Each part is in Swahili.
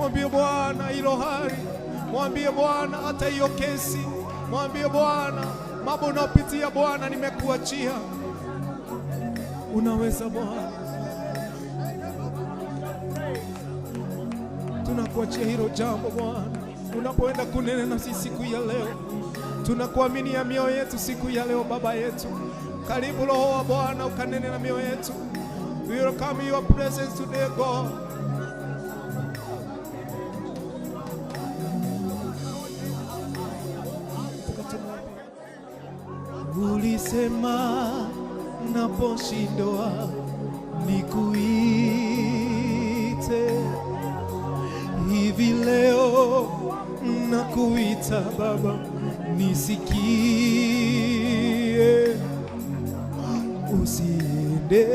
Mwambie Bwana hilo hali, mwambie Bwana hata hiyo kesi, mwambie Bwana mambo unaopitia, Bwana nimekuachia. Unaweza Bwana, tunakuachia hilo jambo Bwana, unapoenda kunena na sisi siku ya leo, tunakuaminia mioyo yetu siku ya leo. Baba yetu, karibu Roho wa Bwana ukanene na mioyo yetu. We welcome your presence today, God. Ulisema naposhindwa nikuite, hivi leo nakuita Baba, nisikie, usiende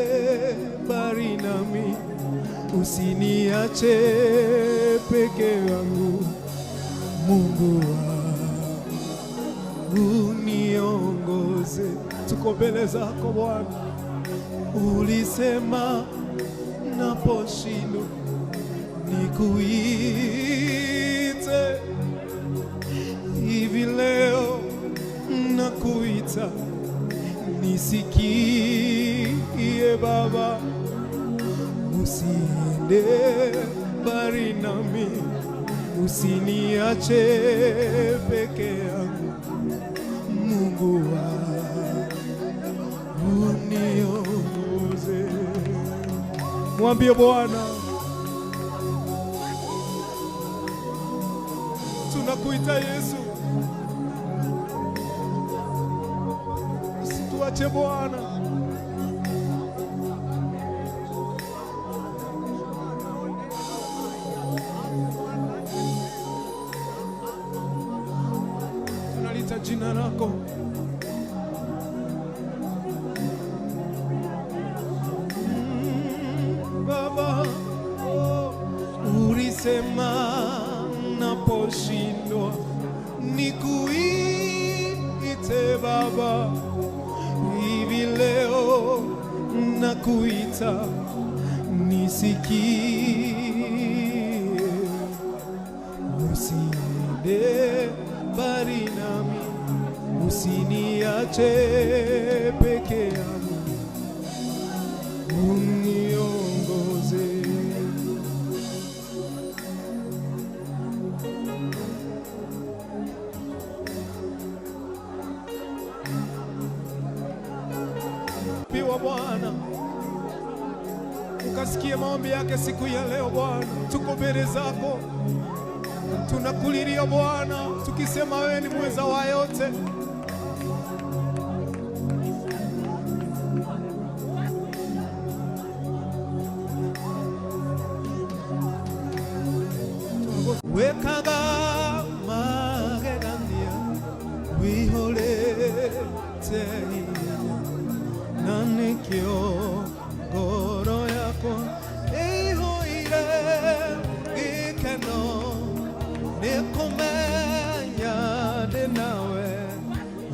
mbali nami, usiniache peke yangu, Mungu wangu uniongoze. Tuko mbele zako Bwana, ulisema naposhindwa nikuite, hivi leo nakuita, nisikie Baba, usiende mbali nami, usiniache peke yangu, Mungu wangu uniongoze. Mwambie Bwana, tunakuita Yesu, usituache Bwana. Tunalita jina lako. Baba, oh, ulisema naposhindwa nikuite Baba, hivi leo nakuita, nisikie, usiende mbali nami, usiniache peke yangu, uniongoze. Piwa Bwana, ukasikie maombi yake siku ya leo. Bwana, tuko mbele zako, tunakulilia Bwana, tukisema wewe ni mweza wa yote. Wekaga magegania wihorete hinya na nĩkĩo ngoro yakwa ĩihũire gĩkeno nĩ kũmenya ndĩ nawe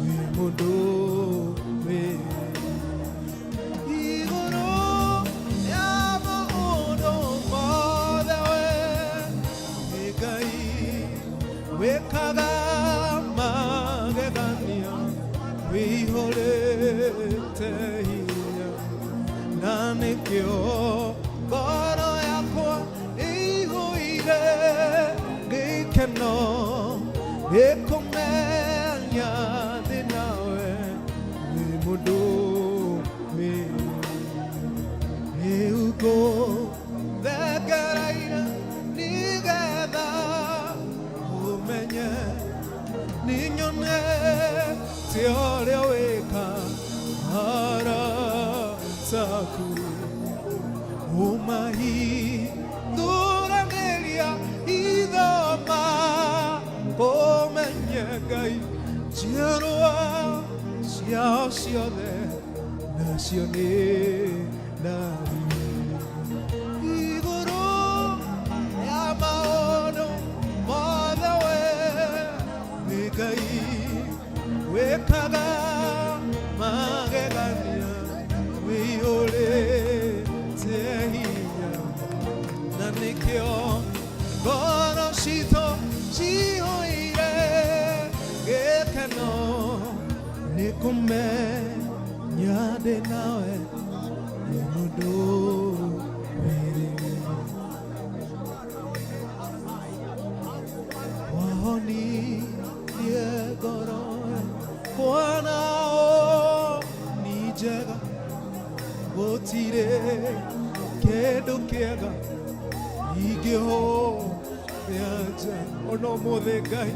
wĩ mũndũ wĩ igũrũ ya maũndũ mothe, we nĩ Ngai wĩkaga magegania wĩihũrĩte hinya na nĩkĩo ngoro yakwa ĩihũire gĩkeno nĩ kũmenya ndĩ nawe wĩ mũndũ wĩ rĩu ngũthengereire nĩgetha ũmenye nĩnyonete ũrĩa wĩka arataku ũmahithũranĩria ithoma kũmenye Ngai njiarwa ciao ciothe nacio nĩ ndathime igũrũ ya maũndũ mothe, we nĩ Ngai wĩkaga magegania wĩihũrĩte hinya na nĩkĩo ngoro Nĩkũmenya ndĩ nawe nĩ mũndũ wĩrĩ wahonirie ngoro kwanao ni njega gũtirĩ kĩndũ kĩega ingĩhoya nja ona ũmũthĩ Ngai.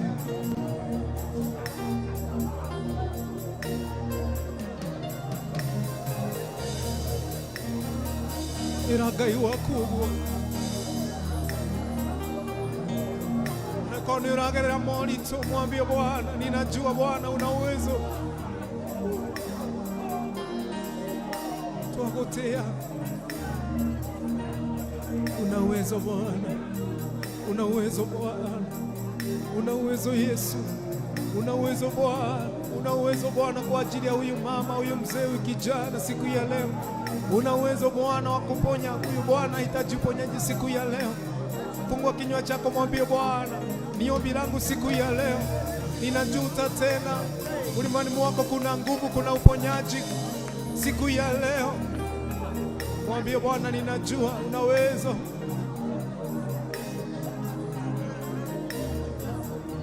Ĩra Ngai waku ũguo nakorwo nĩ ũragerera moritũ, mwambie Bwana, ninajua Bwana una uwezo. Twagotea, una uwezo Bwana, una uwezo Bwana, una uwezo Yesu, una uwezo Bwana, una uwezo Bwana kwa ajili ya huyu mama, huyu mzee, huyu kijana siku ya leo. Una uwezo Bwana wa kuponya huyu Bwana hitaji uponyaji siku ya leo. Fungua kinywa chako, mwambie Bwana, ni ombi langu siku ya leo, ninajuta tena. Ulimwani mwako kuna nguvu, kuna uponyaji siku ya leo. Mwambie Bwana, ninajua una uwezo,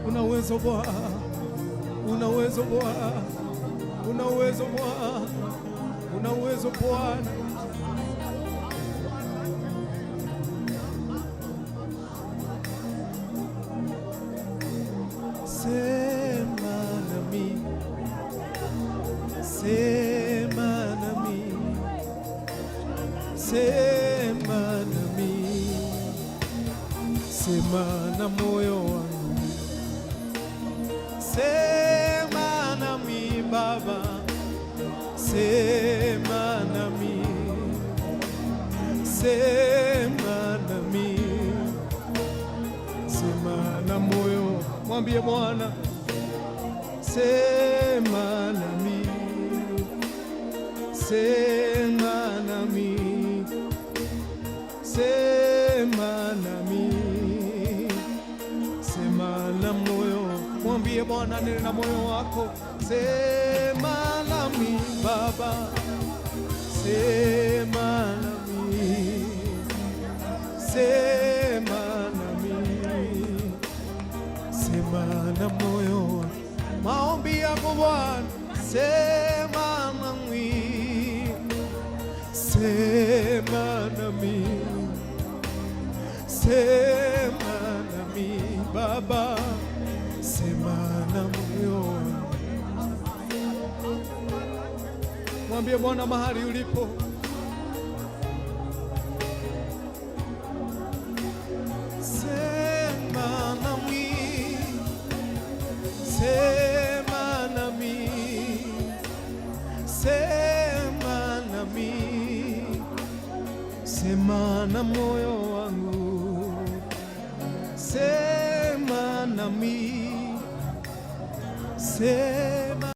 una uwezo Bwana, una uwezo Bwana, una uwezo Bwana, una uwezo Bwana. Sema nami, sema nami, sema nami, sema na moyo wangu, sema nami Baba, sema nami, sema nami, sema na moyo, mwambie Bwana, sema nami, sema nami, sema nami, sema na moyo, mwambie Bwana, nena na moyo wako, sema nami Baba, sema nami, sema nami, sema na moyo, maombi yako Bwana, sema nami, sema nami, sema nami Baba, sema na moyo. Mwambie Bwana mahali ulipo, sema nami, sema nami, sema nami, sema na moyo wangu, sema nami, sema.